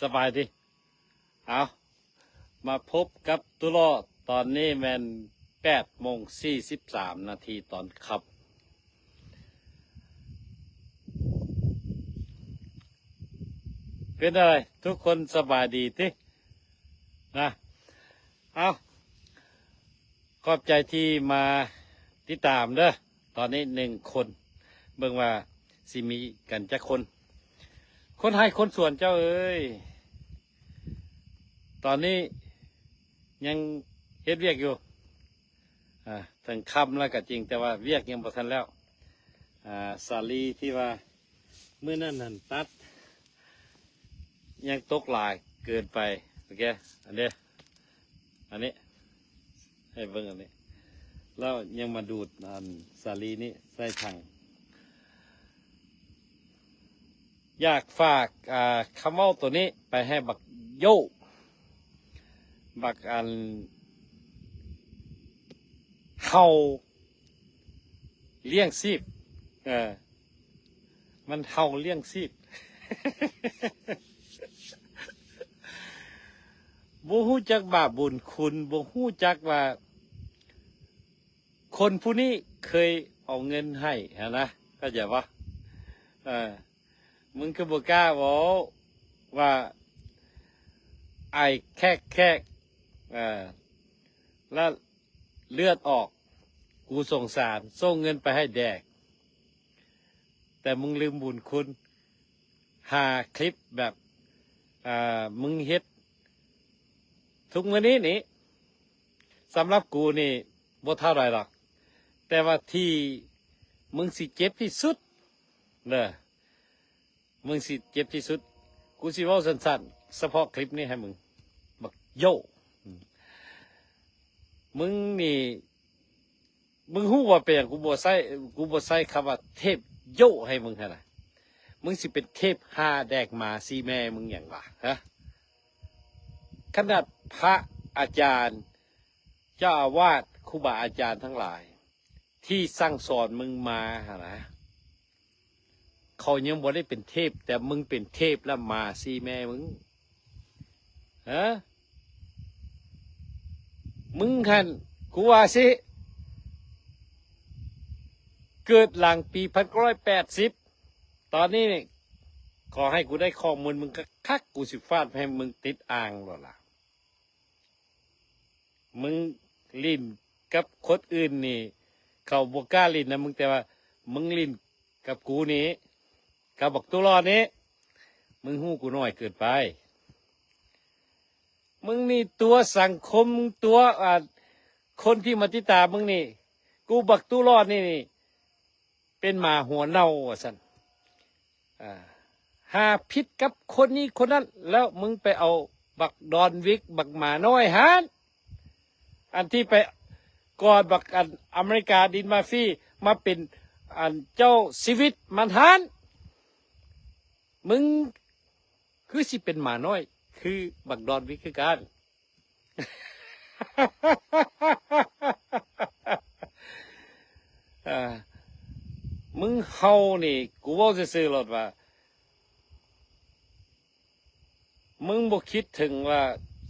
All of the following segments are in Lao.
ສະບາຍດີ. ເອົາ ມາພົບກັບຕຸລໍ ຕອນນີ້ແມ່ນແປດໂມງສີ່ສິບສາມນາທີຕອນຄ່ຳ. ເປັນໃດ ທຸກຄົນສະບາຍດີຕິ ນະ? ເອົາ ຂອບໃຈທີ່ມາຕິດຕາມເດີ. ຕອນນີ້ໜຶ່ງຄົນ ເບິ່ງວ່າຊິມີກັນຈັກຄົນ. ຄົນໄຮ່ຄົນສວນເຈົ້າເອີຍ, ຕອນນີ້ຍັງເຮັດວຽກຢູ່. ອາ ເຖິງຄ່ຳແລ້ວກໍຈິງ, ແຕ່ວ່າວຽກຍັງບໍ່ທັນແລ້ວ. ອາ ສາລີທີ່ວ່າ ມື້ນັ້ນຫັ້ນຕັດ ຍັງຕົກຫຼາຍເກີນໄປ. ໂອເຄ ອັນເດ ອັນນີ້ ໃຫ້ເບິ່ງອັນນີ້ ແລ້ວຍັງມາດູດອັນສາລີນີ້ໃສ່ຖັງ. ຢາກຝາກ ອາ ຄຳເວົ້າໂຕນີ້ໄປໃຫ້ບັກໂຢ ບັກອັນເຫົ່າລ້ຽງຊີບ ເອີ ມັນເຫົ່າລ້ຽງຊີບ ບໍ່ຮູ້ຈັກບາບບຸນຄຸນ, ບໍ່ຮູ້ຈັກວ່າຄົນຜູ້ນີ້ເຄີຍເອົາເງິນໃຫ້ຫັ້ນນະ, ເຂົ້າໃຈບໍ່? ເອີ ມຶງຄືບໍ່ກ້າເວົ້າວ່າ ໄອແຄກໆ ເອີ ລະເລືອດອອກ, ກູສົງສານ, ສົ່ງເງິນໄປໃຫ້ແດກ. ແຕ່ມຶງລືມບຸນຄຸນ ຫາຄລິບແບບ ອາ ມຶງເຮັດທຸກມື້ນີ້ນີ້ ສຳລັບກູນີ້ບໍ່ເທົ່າໃດດອກ, ແຕ່ວ່າທີ່ມຶງຊິເຈັບທີ່ສຸດເດີ ມຶງຊິເຈັບທີ່ສຸດ. ກູຊິເວົ້າສັ້ນໆ ສະເພາະຄລິບນີ້ໃຫ້ມຶງ ບັກໂຢ ອືມ ມຶງນີ້ ມຶງຮູ້ວ່າເປັນຫຍັງກູບໍ່ໃຊ້ ກູບໍ່ໃຊ້ຄຳວ່າເທບໂຢໃຫ້ມຶງຫັ້ນນະ? ມຶງຊິເປັນເທບຫາແດກໝາຊີ້ແມ່ມຶງຫຍັງວະ ຮະ? ຂະໜາດພະອາຈານ ເຈົ້າອາວາດ ຄູບາອາຈານທັງຫຼາຍ ທີ່ສັ່ງສອນມຶງມາຫັ້ນນະ ເຂົາຍັງບໍ່ໄດ້ເປັນເທບ, ແຕ່ມຶງເປັນເທບແລ້ວ ໝາຊີ້ແມ່ມຶງ. ຮະ? ມຶງຫັ້ນ ກູວ່າຊິ ເກີດຫຼັງປີພັນເກົ້າຮ້ອຍແປດສິບ. ຕອນນີ້ນີ້ ຂໍໃຫ້ກູໄດ້ຂໍ້ມູນມຶງຄັກໆ, ກູຊິຟາດໃຫ້ມຶງຕິດອ່າງໂລດລະ. ມຶງຫຼິ້ນກັບຄົນອື່ນນີ້ ເຂົາບໍ່ກ້າຫຼິ້ນນຳມຶງ, ແຕ່ວ່າມຶງຫຼິ້ນກັບກູນີ້ ກັບບັກຕູ້ຫຼອດນີ້ ມຶງຮູ້ກູໜ້ອຍເກີນໄປ. ມຶງນີ້ຕົວະສັງຄົມ, ຕົວະ ອ່າ ຄົນທີ່ມາຕິດຕາມມຶງນີ້. ກູບັກຕູ້ຫຼອດນີ້ນີ້ ເປັນໝາຫົວເນົ່າວ່າຊັ້ນ. ອາ ຫາຜິດກັບຄົນນີ້ຄົນນັ້ນ, ແລ້ວມຶງໄປເອົາບັກດອນວິກ ບັກໝານ້ອຍຫັ້ນ ອັນທີ່ໄປກອດບັກອັນອາເມລິກາດິນມາຟຣີ ມາເປັນອັນເຈົ້າຊີວິດມັນຫັ້ນ. ມຶງຄືຊິເປັນໝານ້ອຍຄືບັກດອນວິກຄືກັນ. ເອີ ມຶງເຮົານີ້ ກູເວົ້າຊື່ໆໂລດວ່າ ມຶງບໍ່ຄິດເຖິງວ່າ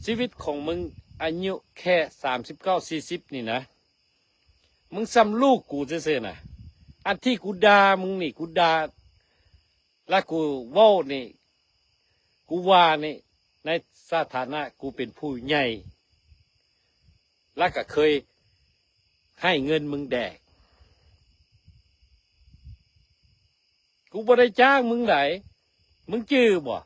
ຊີວິດຂອງມຶງອາຍຸແຄ່ສາມສິບເກົ້າ ສີ່ສິບນີ້ນະ, ມຶງສ່ຳລູກກູຊື່ໆນະ. ອັນທີ່ກູດ່າມຶງນີ້ ກູດ່າ ແລະ ກູເວົ້ານີ້ ກູວ່ານີ້ ໃນສະຖານະກູເປັນຜູ້ໃຫຍ່ ແລະ ກະເຄີຍໃຫ້ເງິນມຶງແດກ. ກູບໍ່ໄດ້ຈ້າງມຶງໃດ. ມຶງຈື່ບໍ່?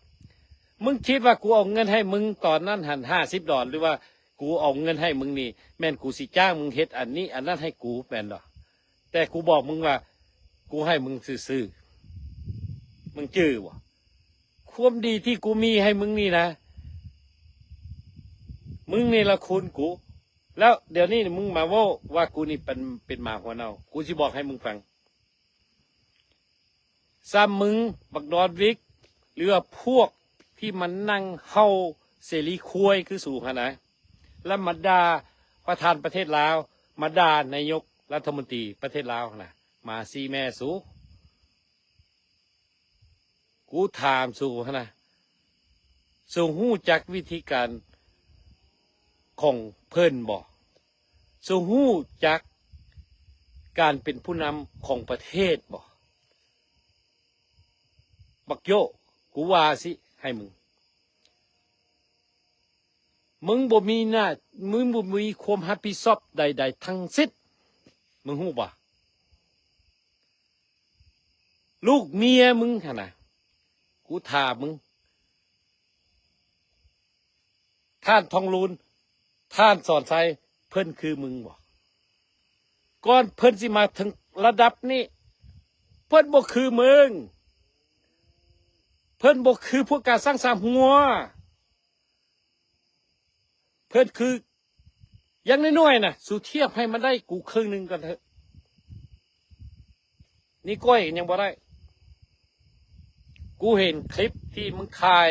ມຶງຄິດວ່າກູເອົາເງິນໃຫ້ມຶງຕອນນັ້ນຫັ້ນຫ້າສິບດອນ ຫຼືວ່າກູເອົາເງິນໃຫ້ມຶງນີ້ ແມ່ນກູຊິຈ້າງມຶງເຮັດອັນນີ້ອັນນັ້ນໃຫ້ກູ ແມ່ນບໍ່? ແຕ່ກູບອກມຶງວ່າ ກູໃຫ້ມຶງຊື່ໆ. ມຶງຈື່ບໍ່? ຄວາມດີທີ່ກູມີໃຫ້ມຶງນີ້ນະ ມຶງເນລະຄຸນກູ. ແລ້ວດຽວນີ້ມຶງມາເວົ້າວ່າກູນີ້ເປັນ ເປັນໝາຫົວເນົ່າ. ກູຊິບອກໃຫ້ມຶງຟັງ. ສ່ຳມຶງ ບັກດອນວິກ ຫຼືວ່າພວກທີ່ມານັ່ງເຫົ່າເສລີຄວາຍຄືສູຫັ້ນນະ ແລ້ວມາດ່າປະທານປະເທດລາວ, ມາດ່ານາຍົກລັດຖະມົນຕີປະເທດລາວຫັ້ນນະ, ໝາຊີ້ແມ່ສູ. ກູຖາມສູຫັ້ນນະ, ສູຮູ້ຈັກວິທີການຂອງເພິ່ນບໍ່? ສູຮູ້ຈັກການເປັນຜູ້ນຳຂອງປະເທດບໍ່? ບັກໂຢ ກູວ່າຊິໃຫ້ມຶງ ມຶງບໍ່ມີໜ້າ ມຶງບໍ່ມີຄວາມຮັບຜິດຊອບໃດໆທັງສິ້ນ ມຶງຮູ້ບໍ່? ລູກເມຍມຶງຫັ້ນນະ ກູຖາມມຶງ ທ່ານທອງລູນ ທ່ານສອນໄຊ ເພິ່ນຄືມຶງບໍ່? ກ່ອນເພິ່ນຊິມາເຖິງລະດັບນີ້ ເພິ່ນບໍ່ຄືມຶງ ເພິ່ນບໍ່ຄືພວກການສ້າງສາມຫົວ ເພິ່ນຄື ຢ່າງນ້ອຍໆນະ ສູທຽບໃຫ້ມັນໄດ້ກູເຄິ່ງໜຶ່ງກ່ອນເຖາະ ນີ້ກ້ອຍຍັງບໍ່ໄດ້ ກູເຫັນຄລິບທີ່ມຶງຖ່າຍ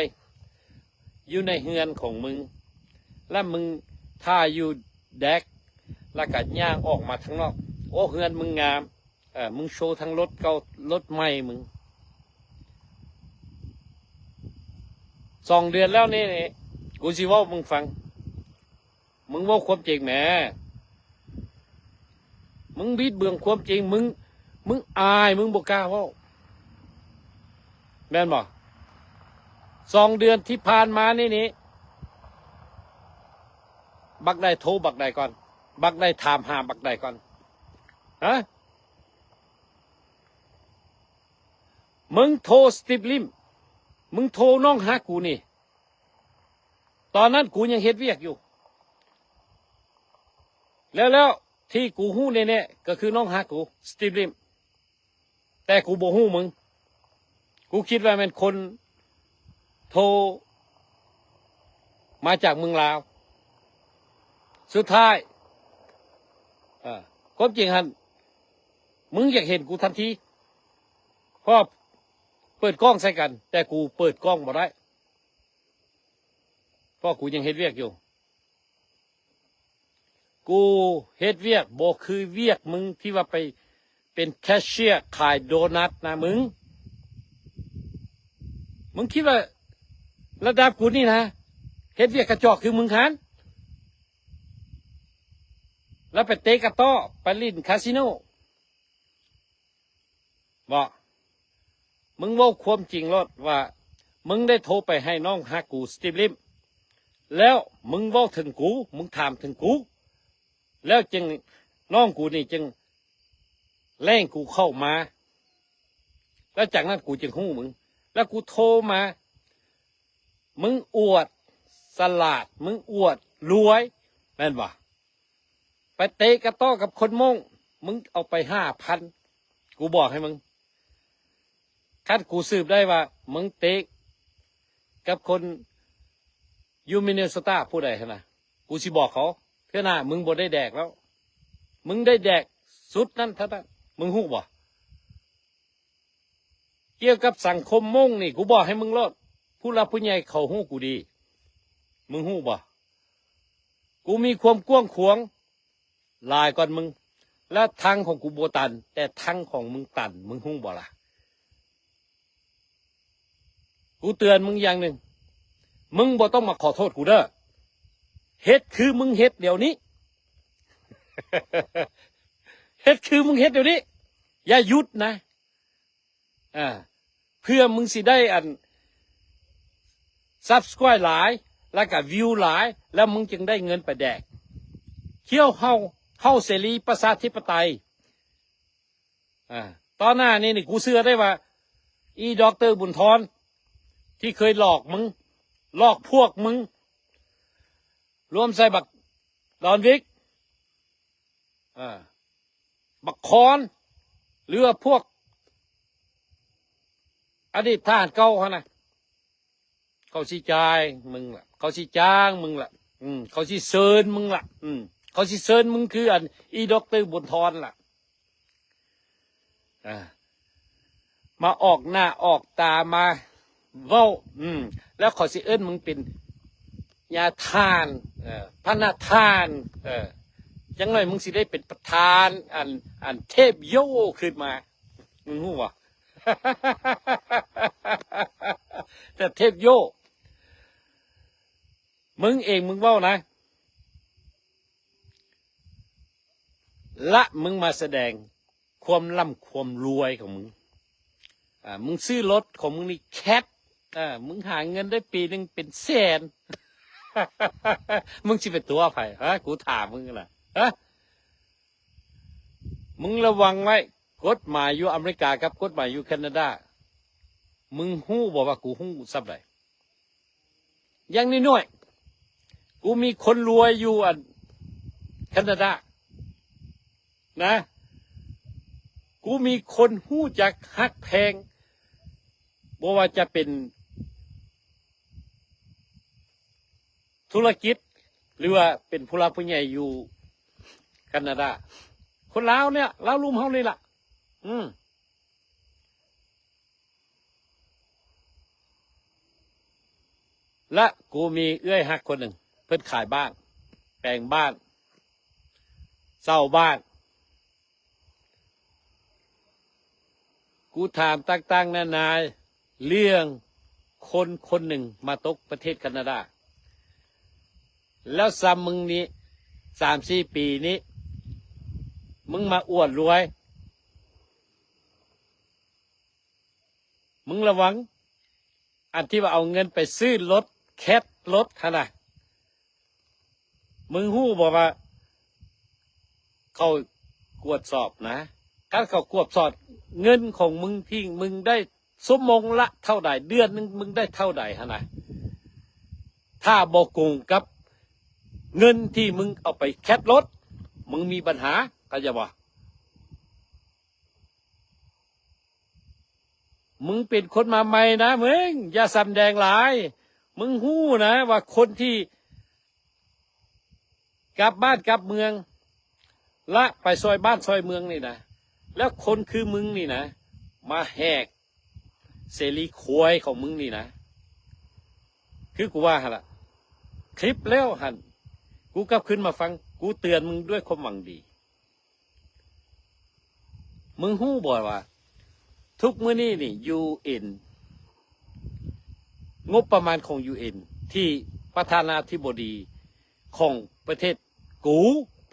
ຢູ່ໃນເຮືອນຂອງມຶງ ແລະ ມຶງຖ່າຍຢູ່ແດັກ ແລ້ວກະຍ່າງອອກມາທາງນອກ ໂອ້ ເຮືອນມຶງງາມ ເອີ ມຶງໂຊທັງລົດເກົ່າລົດໃໝ່ມຶງ ສອງເດືອນແລ້ວນີ້ ກູຊິເວົ້າໃຫ້ມຶງຟັງ ມຶງເວົ້າຄວາມຈິງແໝ ມຶງບິດເບືອງຄວາມຈິງ ມຶງ ມຶງອາຍ ມຶງບໍ່ກ້າເວົ້າ ແມ່ນບໍ່? ສອງເດືອນທີ່ຜ່ານມານີ້ນີ້ ບັກໃດໂທບັກໃດກ່ອນ? ບັກໃດຖາມຫາບັກໃດກ່ອນ? ຮະ? ມຶງໂທສະຕິບລິມ ມຶງໂທນ້ອງຮັກກູນີ້ ຕອນນັ້ນກູຍັງເຮັດວຽກຢູ່ ແລ້ວ ແລ້ວທີ່ກູຮູ້ແນ່ໆ ກໍຄືນ້ອງຮັກກູ ສະຕິບລິມ ແຕ່ກູບໍ່ຮູ້ມຶງ ກູຄິດວ່າແມ່ນຄົນໂທມາຈາກເມືອງລາວ ສຸດທ້າຍ ເອີ ຄວາມຈິງຫັ້ນ ມຶງຢາກເຫັນກູທັນທີ ເພາະເປີດກ້ອງໃສ່ກັນ ແຕ່ກູເປີດກ້ອງບໍ່ໄດ້ ເພາະກູຍັງເຮັດວຽກຢູ່ ກູເຮັດວຽກບໍ່ຄືວຽກມຶງທີ່ວ່າໄປເປັນແຄຊເຊຍຂາຍໂດນັດນະມຶງ ມຶງຄິດວ່າລະດັບກູນີ້ນະ ເຮັດວຽກກະຈອກຄືມຶງຫັ້ນ ແລ້ວໄປເຕະກະຕໍ້ ໄປຫຼິ້ນຄາຊີໂນ ບໍ່ ມຶງເວົ້າຄວາມຈິງໂລດວ່າ ມຶງໄດ້ໂທໄປໃຫ້ນ້ອງຮັກກູ ສະຕິບລິມ ແລ້ວມຶງເວົ້າເຖິງກູ ມຶງຖາມເຖິງກູ ແລ້ວຈຶ່ງ ນ້ອງກູນີ້ຈຶ່ງແລ້ງກູເຂົ້າມາ ແລ້ວຈາກນັ້ນກູຈຶ່ງຮູ້ມຶງ ແລ້ວກູໂທມາ ມຶງອວດສະຫຼາດ ມຶງອວດລວຍ ແມ່ນບໍ່? ໄປເຕະກະຕໍ້ກັບຄົນມົ້ງ ມຶງເອົາໄປຫ້າພັນ ກູບອກໃຫ້ມຶງ ຄັນກູສືບໄດ້ວ່າມຶງເຕະກັບຄົນຢູ່ມິນເນໂຊຕາຜູ້ໃດຫັ້ນນະ ກູຊິບອກເຂົາ ເທື່ອໜ້າມຶງບໍ່ໄດ້ແດກແລ້ວ ມຶງໄດ້ແດກຊຸດນັ້ນເທົ່ານັ້ນ ມຶງຮູ້ບໍ່? ກ່ຽວກັບສັງຄົມມົ້ງນີ້ ກູບອກໃຫ້ມຶງໂລດ ຜູ້ຫຼັກຜູ້ໃຫຍ່ເຂົາຮູ້ກູດີ ມຶງຮູ້ບໍ່? ກູມີຄວາມກວ້າງຂວາງຫຼາຍກ່ອນມຶງ ແລະ ຖັງຂອງກູບໍ່ຕັນ ແຕ່ຖັງຂອງມຶງຕັນ ມຶງຮູ້ບໍ່ລະ? ກູເຕືອນມຶງຢ່າງໜຶ່ງ ມຶງບໍ່ຕ້ອງມາຂໍໂທດກູເດີ້ ເຮັດຄືມຶງເຮັດດຽວນີ້ ເຮັດຄືມຶງເຮັດດຽວນີ້ ຢ່າຢຸດນະ ອ່າ ເພື່ອມຶງຊິໄດ້ອັນ ຊັບສະໄຄຣບ໌ ຫຼາຍ ແລ້ວກະວິວຫຼາຍ ແລ້ວມຶງຈຶ່ງໄດ້ເງິນໄປແດກ ທ່ຽວເຮົາ ເຮົາເສລີປະຊາທິປະໄຕ ອ່າ ຕອນໜ້ານີ້ນີ້ ກູເຊື່ອໄດ້ວ່າ ອີດັອກເຕີບຸນທອນ ທີ່ເຄີຍຫຼອກມຶງ ຫຼອກພວກມຶງ ລວມໃສ່ບັກດອນວິກ ອ່າ ບັກຄອນ ຫຼືວ່າພວກອະດີດທະຫານເກົ່າຫັ້ນນະ ເຂົາຊິຈ່າຍມຶງລະ ເຂົາຊິຈ້າງມຶງລະ ອືມ ເຂົາຊິເຊີນມຶງລະ ອືມ ເຂົາຊິເຊີນມຶງຄືອັນ ອີດັອກເຕີບຸນທອນລະ ອ່າ ມາອອກໜ້າອອກຕາ ມາເວົ້າ ອືມ ແລ້ວເຂົາຊິເອີ້ນມຶງເປັນຍາທ່ານ ເອີ ພະນະທ່ານ ເອີ ຢ່າງໜ້ອຍມຶງຊິໄດ້ເປັນປະທານ ອັນ ອັນເທບໂຍຂຶ້ນມາ ມຶງຮູ້ບໍ່? ແຕ່ເທບໂຍ ມຶງເອງມຶງເວົ້ານະ ລະມຶງມາສະແດງຄວາມລ່ຳຄວາມລວຍຂອງມຶງ. ອາ ມຶງຊື້ລົດຂອງມຶງນີ້ແຄັດ ອາ ມຶງຫາເງິນໄດ້ປີໜຶ່ງເປັນແສນ ມຶງຊິໄປຕົວະໃຜ? ຮະ ກູຖາມມຶງນະ ຮະ? ມຶງລະວັງໄວ້, ກົດໝາຍຢູ່ອາເມລິກາກັບກົດໝາຍຢູ່ແຄນາດາ ມຶງຮູ້ບໍ່ວ່າກູຮູ້ສ່ຳໃດ? ຢ່າງນ້ອຍໆ ກູມີຄົນລວຍຢູ່ອັນແຄນາດານະ, ກູມີຄົນຮູ້ຈັກຮັກແພງ, ບໍ່ວ່າຈະເປັນທຸລະກິດ ຫຼືວ່າເປັນຜູ້ຫຼັກຜູ້ໃຫຍ່ຢູ່ແຄນາດາ. ຄົນລາວນີ້ລະ ລາວລຸ່ມເຮົານີ້ລະ ອືມ. ລະກູມີເອື້ອຍຮັກຄົນໜຶ່ງ ເພິ່ນຂາຍບ້ານ ແປງບ້ານ ເຊົ່າບ້ານ. ກູຖາມຕ່າງໆນານາເລື່ອງຄົນຄົນໜຶ່ງມາຕົກປະເທດການາດາ ແລ້ວຊ້ຳມຶງນີ້ ສາມສີ່ປີນີ້ ມຶງມາອວດລວຍ. ມຶງລະວັງ ອັນທີ່ວ່າເອົາເງິນໄປຊື້ລົດ ແຄັດລົດຫັ້ນນະ, ມຶງຮູ້ບໍ່ວ່າເຂົາກວດສອບນະ? ຄັນເຂົາກວດສອບເງິນຂອງມຶງທີ່ມຶງໄດ້ຊົ່ວໂມງລະເທົ່າໃດ ເດືອນໜຶ່ງມຶງໄດ້ເທົ່າໃດຫັ້ນນະ, ຖ້າບໍ່ກົງກັບເງິນທີ່ມຶງເອົາໄປແຄັດລົດ ມຶງມີບັນຫາ ເຂົ້າໃຈບໍ່? ມຶງເປັນຄົນມາໃໝ່ນະ ມຶງຢ່າສຳແດງຫຼາຍ. ມຶງຮູ້ນະວ່າຄົນທີ່ກັບບ້ານກັບເມືອງ ລະໄປຊ່ອຍບ້ານຊ່ອຍເມືອງນີ້ນະ, ແລ້ວຄົນຄືມຶງນີ້ນະ ມາແຫກເສລີຄວາຍຂອງມຶງນີ້ນະ, ຄືກູວ່າຫັ້ນລະ ຄລິບແລ້ວຫັ້ນ ກູກັບຄືນມາຟັງ ກູເຕືອນມຶງດ້ວຍຄວາມຫວັງດີ. ມຶງຮູ້ບໍ່ວ່າ ທຸກມື້ນີ້ນີ້ ຢູເອັນ ງົບປະມານຂອງ ຢູເອັນ ທີ່ປະທານາທິບໍດີຂອງປະເທດກູ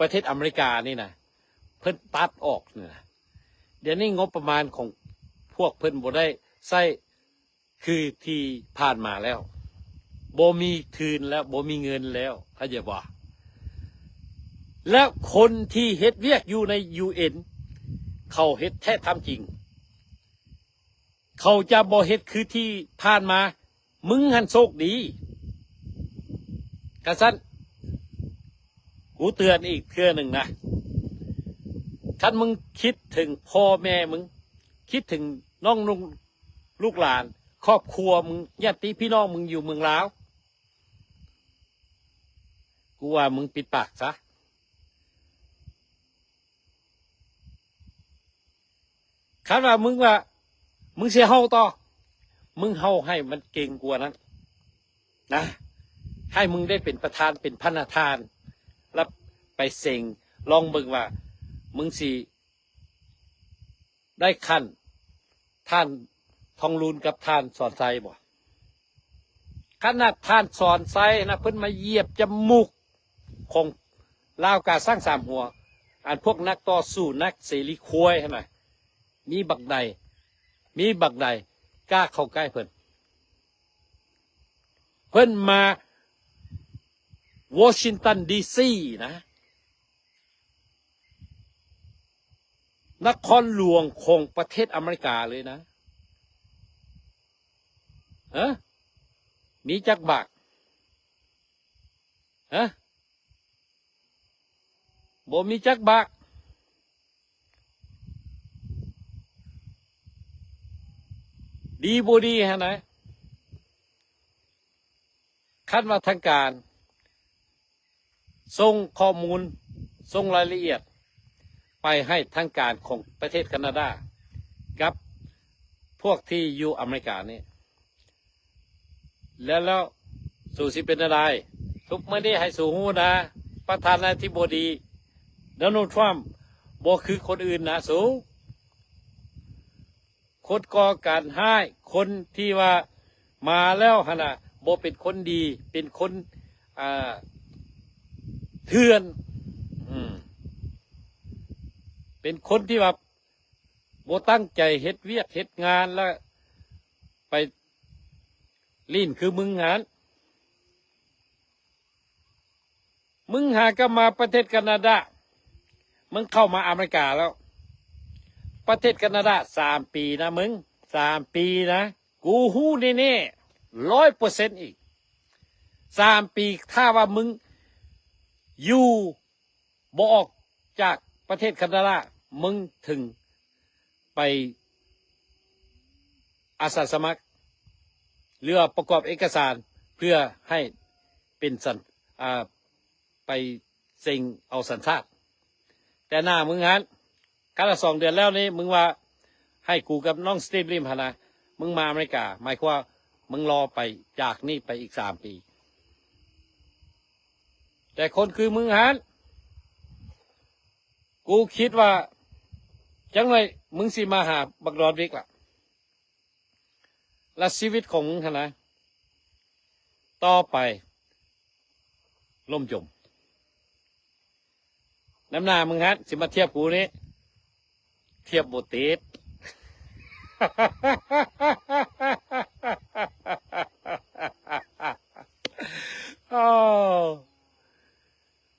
ປະເທດອາເມລິການີ້ນະ ເພິ່ນຕັດອອກນີ້ນະ, ດຽວນີ້ງົບປະມານຂອງພວກເພິ່ນບໍ່ໄດ້ໃຊ້ ຄືທີ່ຜ່ານມາແລ້ວ ບໍ່ມີທຶນແລ້ວ ບໍ່ມີເງິນແລ້ວ ເຂົ້າໃຈບໍ່? ແລ້ວຄົນທີ່ເຮັດວຽກຢູ່ໃນ ຢູເອັນ ເຂົາເຮັດແທ້ທຳຈິງ ເຂົາຈະບໍ່ເຮັດຄືທີ່ຜ່ານມາ. ມຶງຫັ້ນໂຊກດີ. ຄັນຊັ້ນ ກູເຕືອນອີກເທື່ອໜຶ່ງນະ, ຄັນມຶງຄິດເຖິງພໍ່ແມ່ມຶງ, ຄິດເຖິງນ້ອງນຸ່ງ ລູກຫຼານ ຄອບຄົວມຶງ ຍາດຕິພີ່ນ້ອງມຶງຢູ່ເມືອງລາວ, ກູວ່າມຶງປິດປາກຊະ. ຄັນວ່າມຶງວ່າ ມຶງຊິເຫົ່າຕໍ່, ມຶງເຫົ່າໃຫ້ມັນເກັ່ງກວ່ານັ້ນນະ, ໃຫ້ມຶງໄດ້ເປັນປະທານ ເປັນພັນນະທ່ານ ແລ້ວໄປເສັງ ລອງເບິ່ງວ່າ ມຶງຊິ ໄດ້ຂັ້ນທ່ານທອງລຸນກັບທ່ານສອນໄຊບໍ່? ຂະໜາດທ່ານສອນໄຊນະ ເພິ່ນມາຢຽບຈະມູກຂອງລາວກາສ້າງສາມຫົວ, ອັນພວກນັກຕໍ່ສູ້ ນັກເສລີຄວາຍຫັ້ນນະ, ມີບັກໃດ ມີບັກໃດກ້າເຂົ້າໃກ້ເພິ່ນ? ເພິ່ນມາ Washington D C ນະ, ນະຄອນຫຼວງຂອງປະເທດອາເມລິກາເລີຍນະ. ຮະ? ມີຈັກບາກ? ຮະ? ບໍ່ມີຈັກບາກ. ດີບໍ່ດີຫັ້ນນະ? ຄັນວ່າທາງການສົ່ງຂໍ້ມູນ, ສົ່ງລາຍລະອຽດໄປໃຫ້ທາງການຂອງປະເທດການາດາ ກັບພວກທີ່ຢູ່ອາເມລິການີ້ ແລ້ວ ແລ້ວສູຊິເປັນແນວໃດ? ທຸກມື້ນີ້ໃຫ້ສູຮູ້ນະ, ປະທານາທິບໍດີ Donald Trump ບໍ່ຄືຄົນອື່ນນະສູ. ຄົນກໍ່ການຮ້າຍ, ຄົນທີ່ວ່າມາແລ້ວຫັ້ນນະ ບໍ່ເປັນຄົນດີ, ເປັນຄົນ ອ່າ ເຖື່ອນ ອືມ ເປັນຄົນທີ່ວ່າບໍ່ຕັ້ງໃຈເຮັດວຽກເຮັດງານ ແລ້ວໄປຫຼິ້ນຄືມຶງຫັ້ນ. ມຶງຫາກໍມາປະເທດການາດາ ມຶງເຂົ້າມາອາເມລິກາແລ້ວ ປະເທດການາດາສາມປີນະ ມຶງ ສາມປີນະ ກູຮູ້ແນ່ໆ ຮ້ອຍເປີເຊັນອີກ ສາມປີ ຖ້າວ່າມຶງຢູ່ບໍ່ອອກຈາກປະເທດການາດາ ມຶງເຖິງໄປອາສາສະໝັກ ຫຼືວ່າປະກອບເອກະສານເພື່ອໃຫ້ເປັນສັນ ອ່າ ໄປເຊັງເອົາສັນຊາດ. ແຕ່ໜ້າມຶງຫັ້ນ ຄັນລະສອງເດືອນແລ້ວນີ້ ມຶງວ່າໃຫ້ກູກັບນ້ອງສະຕີບລິມຫັ້ນນະ ມຶງມາອາເມລິກາ ໝາຍຄວາມວ່າມຶງລໍໄປຈາກນີ້ໄປອີກສາມປີ. ແຕ່ຄົນຄືມຶງຫັ້ນ ກູຄິດວ່າຈັກໜ້ອຍມຶງຊິມາຫາບັກດອນວິກລະ ແລະ ຊີວິດຂອງມຶງຫັ້ນນະ ຕໍ່ໄປລົ້ມຈົມ. ນຳໜ້າມຶງຫັ້ນ ຊິມາທຽບກູນີ້ ທຽບບໍ່ຕິດ. ອ້າວ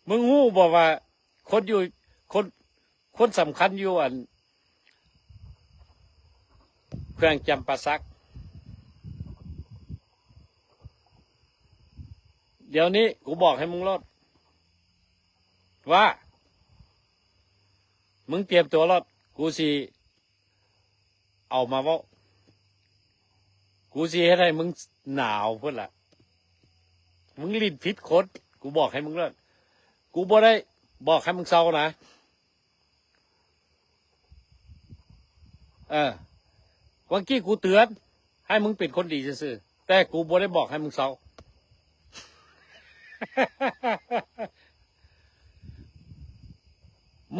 ມຶງຮູ້ບໍ່ວ່າ ຄົນຢູ່ ຄົນ ຄົນສຳຄັນຢູ່ອັນແຂວງຈຳປາສັກ ດຽວນີ້ກູບອກໃຫ້ມຶງໂລດວ່າ ມຶງຕຽມຕົວໂລດ ກູຊິເອົາມາເວົ້າ ກູຊິເຮັດໃຫ້ມຶງໜາວພຸ້ນລະ ມຶງຫຼິ້ນຜິດຄົນ ກູບອກໃຫ້ມຶງໂລດ ກູບໍ່ໄດ້ບອກໃຫ້ມຶງເຊົານະ. ເອີ ວ່າກີ້ກູເຕືອນໃຫ້ມຶງເປັນຄົນດີຊື່ໆ ແຕ່ກູບໍ່ໄດ້ບອກໃຫ້ມຶງເຊົາ.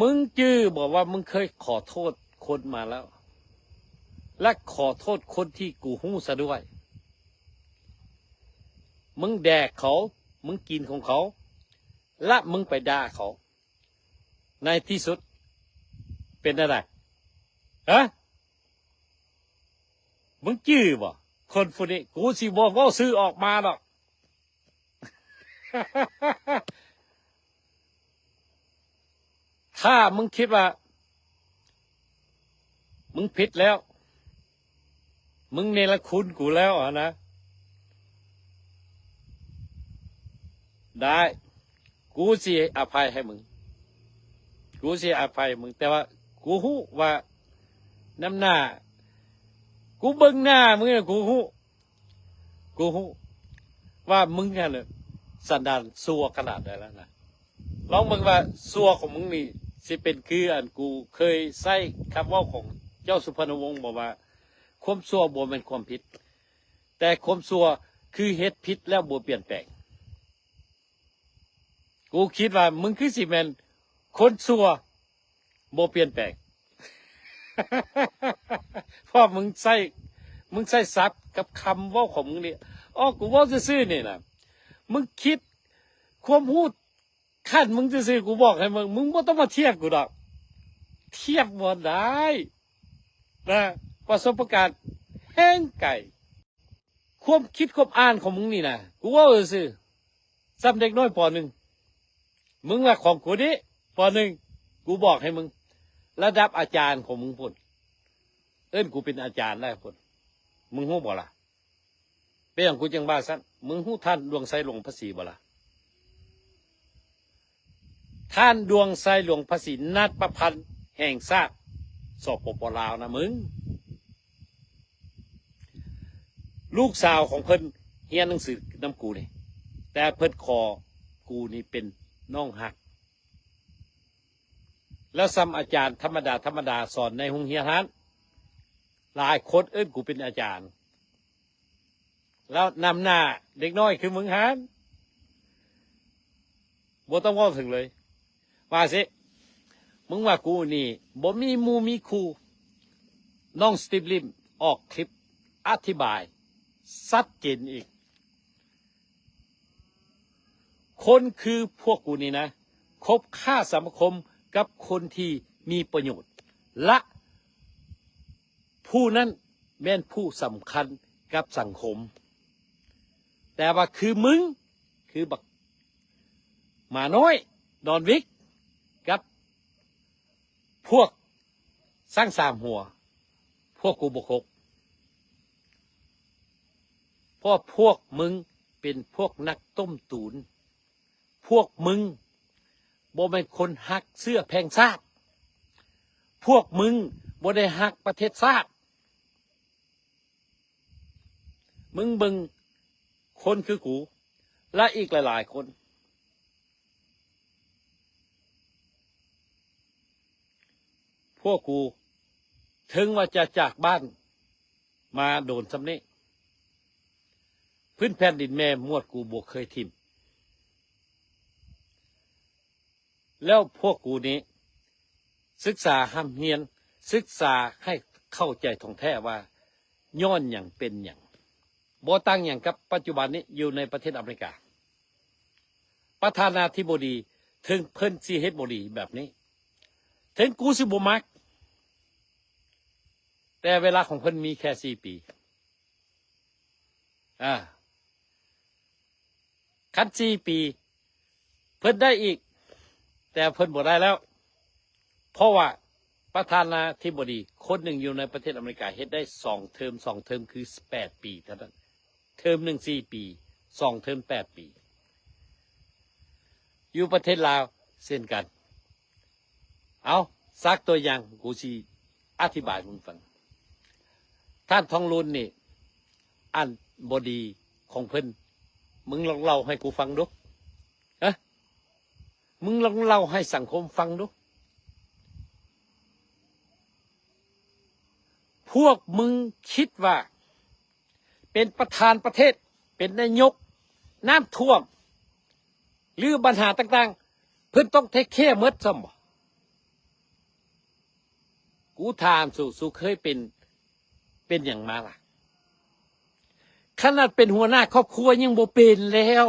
ມຶງຈື່ບໍ່ວ່າມຶງເຄີຍຂໍໂທດຄົນມາແລ້ວ ແລະ ຂໍໂທດຄົນທີ່ກູຮູ້ຊະດ້ວຍ? ມຶງແດກເຂົາ ມຶງກິນຂອງເຂົາ ແລະ ມຶງໄປດ່າເຂົາ. ໃນທີ່ສຸດເປັນແນວໃດ? ຮະ? ມຶງຈື່ບໍ່? ຄົນຜູ້ນີ້ ກູຊິບໍ່ເວົ້າຊື່ອອກມາດອກ. ຖ້າມຶງຄິດວ່າ ມຶງຜິດແລ້ວ ມຶງເນລະຄຸນກູແລ້ວຫັ້ນນະ ໄດ້ ກູຊິອະໄພໃຫ້ມຶງ ກູຊິອະໄພໃຫ້ມຶງ ແຕ່ວ່າກູຮູ້ວ່ານຳໜ້າ ກູເບິ່ງໜ້າມຶງ ກູຮູ້ ກູຮູ້ວ່າມຶງຫັ້ນນະ ສັນດານຊົ່ວຂະໜາດໃດແລ້ວນະ. ລອງເບິ່ງວ່າຊົ່ວຂອງມຶງນີ້ ຊິເປັນຄືອັນກູເຄີຍໃຊ້ຄຳເວົ້າຂອງເຈົ້າສຸພານຸວົງບໍ່ ວ່າຄວາມຊົ່ວບໍ່ແມ່ນຄວາມຜິດ ແຕ່ຄວາມຊົ່ວຄືເຮັດຜິດແລ້ວບໍ່ປ່ຽນແປງ. ກູຄິດວ່າມຶງຄືຊິແມ່ນຄົນຊົ່ວ ບໍ່ປ່ຽນແປງ ເພາະມຶງໃຊ້ ມຶງໃຊ້ສັບກັບຄຳເວົ້າຂອງມຶງນີ້. ອໍ ກູເວົ້າຊື່ໆນີ້ນະ ມຶງຄິດຄວາມຮູ້ຂັ້ນມຶງຊື່ໆ ກູບອກໃຫ້ມຶງ ມຶງບໍ່ຕ້ອງມາທຽບກູດອກ ທຽບບໍ່ໄດ້ນະ ປະສົບປະການແຮງໄກ. ຄວາມຄິດຄວາມອ່ານຂອງມຶງນີ້ນະ ກູເວົ້າຊື່ໆ ສ່ຳເດັກນ້ອຍ ປໍໜຶ່ງ ມຶງວ່າຂອງກູນີ້ ປໍໜຶ່ງ ກູບອກໃຫ້ມຶງ ລະດັບອາຈານຂອງມຶງພຸ້ນ ເອີ້ນກູເປັນອາຈານແລ້ວພຸ້ນ ມຶງຮູ້ບໍ່ລະ? ເປັນຫຍັງກູຈຶ່ງວ່າຊັ້ນ? ມຶງຮູ້ທ່ານດວງໄຊ ຫຼວງພະສີບໍ່ລະ? ທ່ານດວງໄຊ ຫຼວງພະສີ ນັດປະພັນແຫ່ງຊາດ ສປປ ລາວນະມຶງ. ລູກສາວຂອງເພິ່ນຮຽນໜັງສືນຳກູນີ້ ແຕ່ເພິ່ນຂໍກູນີ້ເປັນນ້ອງຮັກ ແລ້ວສ່ຳອາຈານທຳມະດາ ທຳມະດາ ສອນໃນໂຮງຮຽນຫັ້ນ ຫຼາຍຄົນເອີ້ນກູເປັນອາຈານ ແລ້ວນຳໜ້າເດັກນ້ອຍຄືມຶງຫັ້ນ ບໍ່ຕ້ອງເວົ້າເຖິງເລີຍ. ວ່າຊິ ມຶງວ່າກູນີ້ບໍ່ມີໝູ່ມີຄູ່. ນ້ອງສະຕີບລິມອອກຄລິບອະທິບາຍຊັດເຈນອີກ. ຄົນຄືພວກກູນີ້ນະ ຄົບຄ້າສະມາຄົມກັບຄົນທີ່ມີປະໂຫຍດ ແລະ ຜູ້ນັ້ນແມ່ນຜູ້ສຳຄັນກັບສັງຄົມ. ແຕ່ວ່າຄືມຶງ ຄືບັກໝານ້ອຍດອນວິກ ກັບພວກຊ້າງສາມຫົວ ພວກກູບໍ່ຄົບ ເພາະພວກມຶງເປັນພວກນັກຕົ້ມຕູນ. ພວກມຶງບໍ່ແມ່ນຄົນຮັກເຊື້ອແພງຊາດ. ພວກມຶງບໍ່ໄດ້ຮັກປະເທດຊາດ. ມຶງເບິ່ງຄົນຄືກູ ແລະ ອີກຫຼາຍໆຄົນ. ພວກກູເຖິງວ່າຈະຈາກບ້ານມາໂດນສ່ຳນີ້ ພື້ນແຜ່ນດິນແມ່ມວດກູບໍ່ເຄີຍຖິ້ມ. ແລ້ວພວກກູນີ້ສຶກສາຮ່ຳຮຽນ, ສຶກສາໃຫ້ເຂົ້າໃຈທ່ອງແທ້ວ່າຍ້ອນຫຍັງເປັນຫຍັງ. ບໍ່ຕ່າງຫຍັງກັບປັດຈຸບັນນີ້ຢູ່ໃນປະເທດອາເມລິກາ. ປະທານາທິບໍດີ ເຖິງເພິ່ນຊິເຮັດບໍ່ດີແບບນີ້, ເຖິງກູຊິບໍ່ມັກ, ແຕ່ເວລາຂອງເພິ່ນມີແຄ່ສີ່ປີ. ອາ ຄັນສີ່ປີ ເພິ່ນໄດ້ອີກ, ແຕ່ເພິ່ນບໍ່ໄດ້ແລ້ວ. ເພາະວ່າປະທານາທິບໍດີຄົນໜຶ່ງຢູ່ໃນປະເທດອາເມລິກາເຮັດໄດ້ສອງເທີມ, ສອງເທີມຄືແປດປີເທົ່ານັ້ນ. ເທີມໜຶ່ງສີ່ປີ, ສອງເທີມແປດປີ. ຢູ່ປະເທດລາວເຊັ່ນກັນ. ເອົາ, ສັກຕົວຢ່າງ, ກູຊິອະທິບາຍໃຫ້ມຶງຟັງ. ທ່ານທອງລຸນນີ້ ອັນບໍ່ດີຂອງເພິ່ນ, ມຶງລອງເລົ່າໃຫ້ກູຟັງດູ. ຮະ? ມຶງລອງເລົ່າໃຫ້ສັງຄົມຟັງດູ. ພວກມຶງຄິດວ່າເປັນປະທານປະເທດ, ເປັນນາຍົກ, ນ້ຳຖ້ວມ ຫຼື ບັນຫາຕ່າງໆ ເພິ່ນຕ້ອງເທກແຄໝົດຊ້ຳບໍ່? ກູຖາມສູ, ສູເຄີຍເປັນ, ເປັນຫຍັງມາລະ? ຂະໜາດເປັນຫົວໜ້າຄອບຄົວຍັງບໍ່ເປັນແລ້ວ.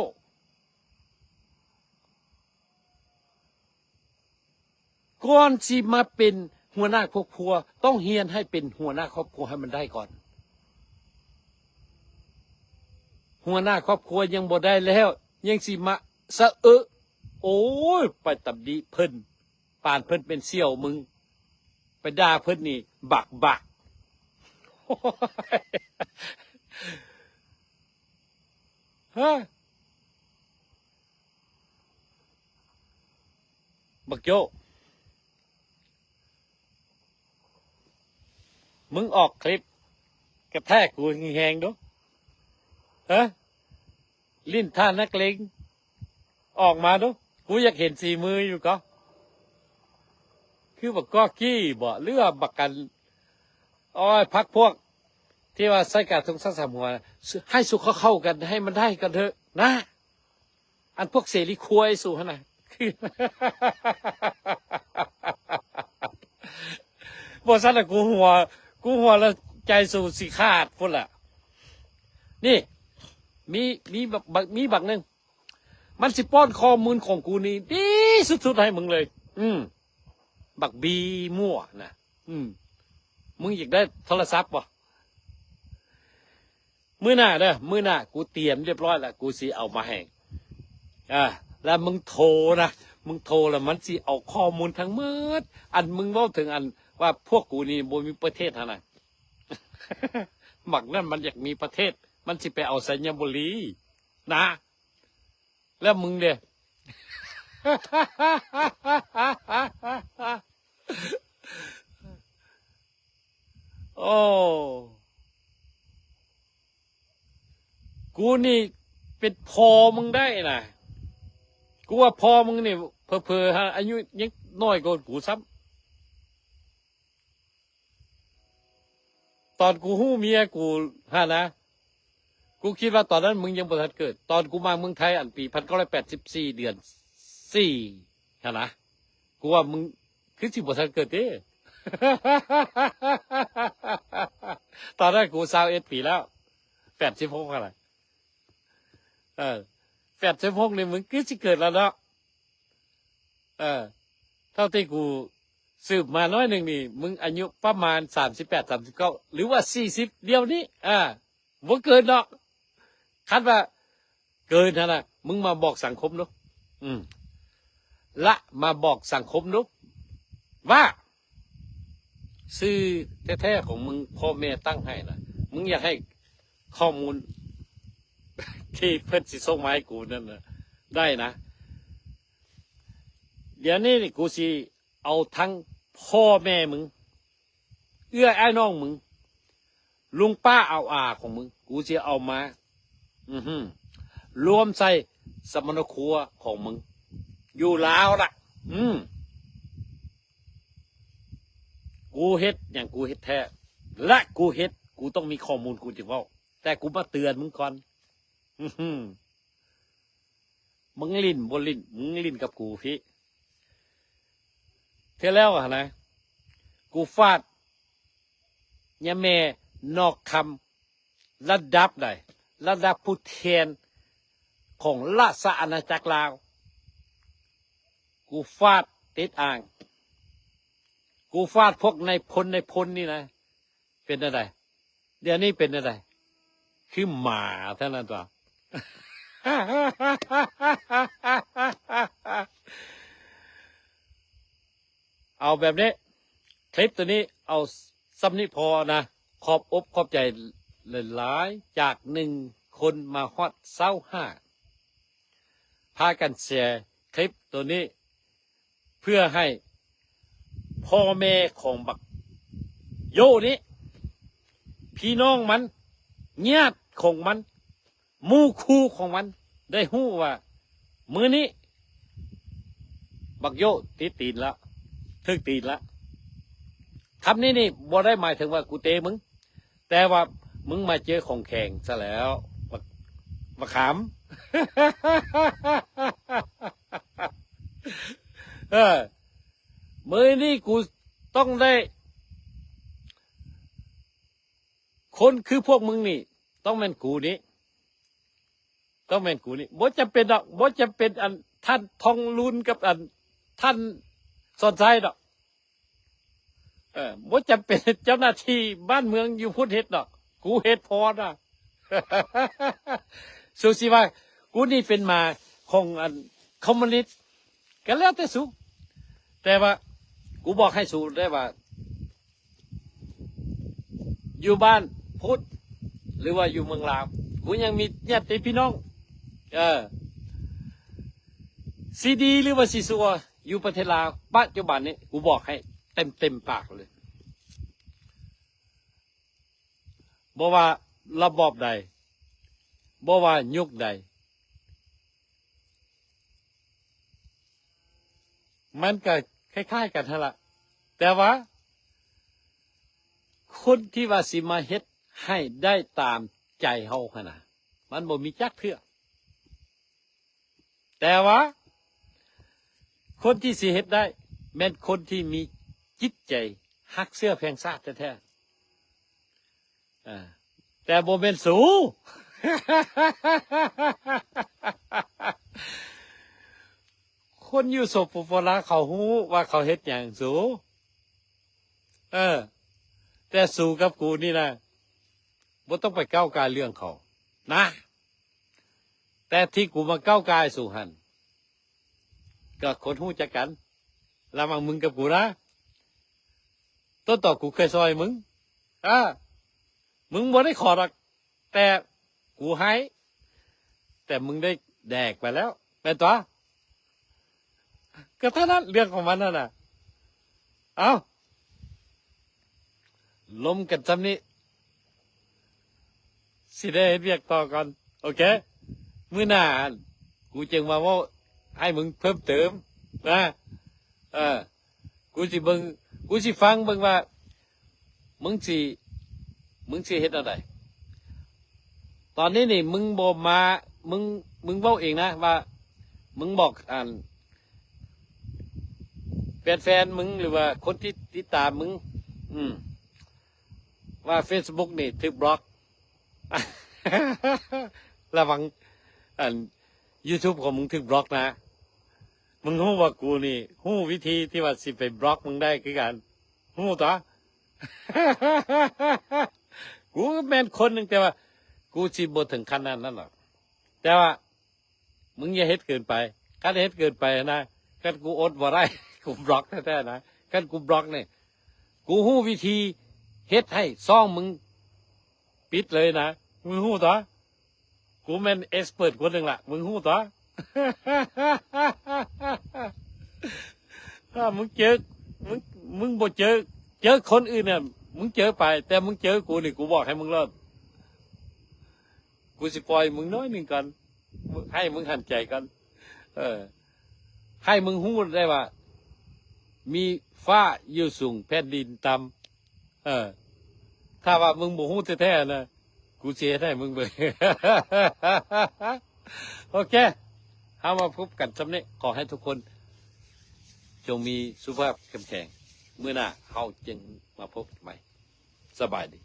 ກ່ອນຊິມາເປັນຫົວໜ້າຄອບຄົວ, ຕ້ອງຮຽນໃຫ້ເປັນຫົວໜ້າຄອບຄົວໃຫ້ມັນໄດ້ກ່ອນ. ຫົວໜ້າຄອບຄົວຍັງບໍ່ໄດ້ແລ້ວ, ຍັງຊິມາສະເອະ, ໂອ້ຍ, ໄປຕຳໜິເພິ່ນ, ປານເພິ່ນເປັນສ່ຽວມຶງ, ໄປດ່າເພິ່ນນີ້ບັກໆ. ຮະ? ບັກໂຈ້ ມຶງອອກຄລິບກະແທກກູແຮງໆດູ. ຮະ? ຫຼິ້ນທ່ານັກເລງ ອອກມາດູ. ກູຢາກເຫັນສີມືຢູ່ກໍ. ຄືບັກກອກກີ້ບໍ ຫຼືວ່າບັກກັນ ໂອ້ຍ ພັກພວກທີ່ວ່າໃຊ້ການທຸງສັກສາມຫົວ ໃຫ້ສຸກເຂົ້າກັນ ໃຫ້ມັນໄດ້ກັນເຖາະນະ. ອັນພວກເສລີຄວາຍສູຫັ້ນນະ. ບໍ່ຊັ້ນລະກູຫົວ, ກູຫົວລະໃຈສູຊິຂາດພຸ້ນລະ. ນີ້ ມີ ມີບັກ ບັກ ມີບັກໜຶ່ງ ມັນຊິປ້ອນຂໍ້ມູນຂອງກູນີ້ດີສຸດໆໃຫ້ມຶງເລີຍ. ອືມ ບັກບີມົ້ວນະ. ອືມ ມຶງຢາກໄດ້ໂທລະສັບບໍ່? ມື້ໜ້າເດີ ມື້ໜ້າ ກູຕຽມຮຽບຮ້ອຍແລ້ວ ກູຊິເອົາມາໃຫ້. ອາ ແລ້ວມຶງໂທນະ, ມຶງໂທແລ້ວມັນຊິເອົາຂໍ້ມູນທັງໝົດ ອັນມຶງເວົ້າເຖິງອັນວ່າພວກກູນີ້ບໍ່ມີປະເທດຫັ້ນນະ. ບັກນັ້ນມັນຢາກມີປະເທດ, ມັນຊິໄປເອົາໄຊຍະບູລີນະ. ແລ້ວມຶງເດ? ໂອ້ ກູນີ້ເປັນພໍ່ມຶງໄດ້ນະ. ກູວ່າພໍ່ມຶງນີ້ເຜີໆອາຍຸຍັງນ້ອຍກວ່າກູຊ້ຳ. ຕອນກູຮູ້ເມຍກູຫັ້ນນະ, ກູຄິດວ່າຕອນນັ້ນມຶງຍັງບໍ່ທັນເກີດ. ຕອນກູມາເມືອງໄທ ອັນປີພັນເກົ້າຮ້ອຍແປດສິບສີ່ ເດືອນສີ່ຫັ້ນນະ, ກູວ່າມຶງຄືຊິບໍ່ທັນເກີດເດ້. ຕອນນັ້ນກູຊາວເອັດປີແລ້ວ, ແປດສິບຫົກຫັ້ນນະ. ເອີ ແປດສິບຫົກນີ້ ມຶງຄືຊິເກີດແລ້ວເນາະ. ເອີ ເທົ່າທີ່ກູສືບມາໜ້ອຍໜຶ່ງນີ້ ມຶງອາຍຸປະມານສາມສິບແປດ ສາມສິບເກົ້າ ຫຼືວ່າສີ່ສິບ ດຽວນີ້ ອາ ບໍ່ເກີນດອກ. ຄັນວ່າເກີນຫັ້ນນະ ມຶງມາບອກສັງຄົມດູ ອືມ ລະມາບອກສັງຄົມດູວ່າ ຊື່ແທ້ໆຂອງມຶງ ພໍ່ແມ່ຕັ້ງໃຫ້ນະ ມຶງຢາກໃຫ້ຂໍ້ມູນທີ່ເພິ່ນຊິສົ່ງມາໃຫ້ກູນັ້ນນະ ໄດ້ນະ. ດຽວນີ້ນີ້ ກູຊິເອົາທັງພໍ່ແມ່ມຶງ ເອື້ອຍອ້າຍນ້ອງມຶງ ລຸງປ້າອາວອາຂອງມຶງ ກູຊິເອົາມາ ອືຮຶ ລວມໃສ່ສຳມະໂນຄົວຂອງມຶງ ຢູ່ລາວລະ ອືມ ກູເຮັດຫຍັງ ກູເຮັດແທ້ ແລະ ກູເຮັດ ກູຕ້ອງມີຂໍ້ມູນ ກູຈຶ່ງເວົ້າ ແຕ່ກູມາເຕືອນມຶງກ່ອນ ອືຮຶ ມຶງຫຼິ້ນບໍ່ຫຼິ້ນ ມຶງຫຼິ້ນກັບກູພີ້. ເທື່ອແລ້ວຫັ້ນນະ ກູຟາດຍາແມ່ນອກຄຳ ລະດັບໃດ ລະດັບຜູ້ແທນຂອງລາຊະອານາຈັກລາວ ກູຟາດຕິດອ່າງ ກູຟາດພວກນາຍພົນ ນາຍພົນນີ້ນະ ເປັນແນວໃດ? ດຽວນີ້ເປັນແນວໃດ? ຄືໝາເທົ່ານັ້ນຕົວະ. ເອົາແບບນີ້ ຄລິບໂຕນີ້ເອົາສ່ຳນີ້ພໍນະ. ຂອບອົກຂອບໃຈຫຼາຍໆ ຈາກໜຶ່ງຄົນມາຮອດຊາວຫ້າ ພາກັນແຊຄລິບໂຕນີ້ ເພື່ອໃຫ້ພໍ່ແມ່ຂອງບັກໂຢນີ້ ພີ່ນ້ອງມັນ ຍາດຂອງມັນ ໝູ່ຄູ່ຂອງມັນ ໄດ້ຮູ້ວ່າມື້ນີ້ບັກໂຢຕິດຕີນລະ ຖືກຕີນລະ. ຄຳນີ້ນີ້ບໍ່ໄດ້ໝາຍເຖິງວ່າກູເຕະມຶງ ແຕ່ວ່າມຶງມາເຈີຂອງແຂງຊະແລ້ວ ບັກ ບັກຂາມ. ເອີ ມື້ນີ້ກູຕ້ອງໄດ້ ຄົນຄືພວກມຶງນີ້ ຕ້ອງແມ່ນກູນີ້ ຕ້ອງແມ່ນກູນີ້ ບໍ່ຈຳເປັນດອກ ບໍ່ຈຳເປັນອັນທ່ານທອງລຸນກັບອັນທ່ານສອນໄຊດອກ. ເອີ ບໍ່ຈຳເປັນເຈົ້າໜ້າທີ່ບ້ານເມືອງຢູ່ພຸ້ນເຮັດດອກ ກູເຮັດພໍນະ. ສູຊິວ່າກູນີ້ເປັນໝາຂອງອັນຄອມມູນິດ ກໍແລ້ວແຕ່ສູ ແຕ່ວ່າກູບອກໃຫ້ສູໄດ້ວ່າ ຢູ່ບ້ານພຸດ ຫຼືວ່າຢູ່ເມືອງລາວ ກູຍັງມີຍາດຕິພີ່ນ້ອງ ເອີ ຊິດີ ຫຼືວ່າຊິຊົ່ວ ຢູ່ປະເທດລາວ ປັດຈຸບັນນີ້ ກູບອກໃຫ້ເຕັມໆປາກເລີຍ ບໍ່ວ່າລະບອບໃດ ບໍ່ວ່າຍຸກໃດ ມັນກະຄ້າຍໆກັນຫັ້ນລະ ແຕ່ວ່າຄົນທີ່ວ່າຊິມາເຮັດໃຫ້ໄດ້ຕາມໃຈເຮົາຫັ້ນນະ ມັນບໍ່ມີຈັກເທື່ອ. ແຕ່ວ່າຄົນທີ່ຊິເຮັດໄດ້ ແມ່ນຄົນທີ່ມີຈິດໃຈຮັກເຊື້ອແພງຊາດແທ້ໆ ເອີ ແຕ່ບໍ່ແມ່ນສູ. ຄົນຢູ່ ສປປ ລາວ ເຂົາຮູ້ວ່າເຂົາເຮັດຫຍັງສູ ເອີ ແຕ່ສູກັບກູນີ້ນະ ບໍ່ຕ້ອງໄປກ້າວກ່າຍເລື່ອງເຂົານະ. ແຕ່ທີ່ກູມາກ້າວກ່າຍສູຫັ້ນ ກໍຄົນຮູ້ຈັກກັນ ລະຫວ່າງມຶງກັບກູນະ. ຕົ້ນຕໍກູເຄີຍຊ່ອຍມຶງ ເອີ ມຶງບໍ່ໄດ້ຂໍດອກ ແຕ່ກູໃຫ້ ແຕ່ມຶງໄດ້ແດກໄປແລ້ວ ແມ່ນຕົວະ. ກໍເທົ່ານັ້ນ ເລື່ອງຂອງມັນຫັ້ນນະ. ເອົ້າ ລົມກັນຊ່ຳນີ້ ຊິໄດ້ເຮັດວຽກຕໍ່ກ່ອນ ໂອເຄ. ມື້ໜ້າຫັ້ນ ກູຈຶ່ງມາເວົ້າໃຫ້ມຶງເພີ່ມເຕີມນະ. ເອີ ກູຊິເບິ່ງ ກູຊິຟັງເບິ່ງວ່າ ມຶງຊິ ມຶງຊິເຮັດແນວໃດ? ຕອນນີ້ນີ້ ມຶງບໍ່ມາ ມຶງ ມຶງເວົ້າເອງນະວ່າ ມຶງບອກອັນ ແຟນໆ ມຶງ ຫຼືວ່າຄົນທີ່ຕິດຕາມມຶງ ອືມ ວ່າເຟສບຸກນີ້ຖືກບລັອກ ລະວັງ ອັນ YouTube ຂອງມຶງຖືກບລັອກນະ. ມຶງຮູ້ວ່າກູນີ້ຮູ້ວິທີທີ່ວ່າຊິໄປບລັອກມຶງໄດ້ຄືກັນ. ຮູ້ຕົວະ? ກູກໍແມ່ນຄົນໜຶ່ງ, ແຕ່ວ່າກູຊິບໍ່ເຖິງຂັ້ນນັ້ນນັ້ນດອກ. ແຕ່ວ່າມຶງຢ່າເຮັດເກີນໄປ. ຄັນເຮັດເກີນໄປນະ, ຄັນກູອົດບໍ່ໄດ້, ກູບລັອກແທ້ໆນະ. ຄັນກູບລັອກນີ້, ກູຮູ້ວິທີເຮັດໃຫ້ຊ່ອງມຶງປິດເລີຍນະ. ມຶງຮູ້ຕົວະ? ກູແມ່ນເອັກສເປີດຄົນໜຶ່ງລະ, ມຶງຮູ້ຕົວະ? ຖ້າມຶງເຈີ, ມຶງ, ມຶງບໍ່ເຈີ, ເຈີຄົນອື່ນນະ, ມຶງເຈີໄປ, ແຕ່ມຶງເຈີກູນີ້, ກູບອກໃຫ້ມຶງໂລດ. ກູຊິປ່ອຍມຶງໜ້ອຍໜຶ່ງກ່ອນ, ໃຫ້ມຶງຫັນໃຈກ່ອນ. ເອີ, ໃຫ້ມຶງຮູ້ໄດ້ວ່າ ມີຟ້າຢູ່ສູງ, ແຜ່ນດິນຕ່ຳ. ເອີ, ຖ້າວ່າມຶງບໍ່ຮູ້ແທ້ໆນະ, ກູຊິເຮັດໃຫ້ມຶງເບິ່ງ. ໂອເຄ, ເຮົາມາພົບກັນຊ່ຳນີ້. ຂໍໃຫ້ທຸກຄົນຈົ່ງມີສຸຂະພາບເຂັ້ມແຂງ. ມື້ໜ້າເຮົາຈຶ່ງມາພົບກັນໃໝ່. ສະບາຍດີ.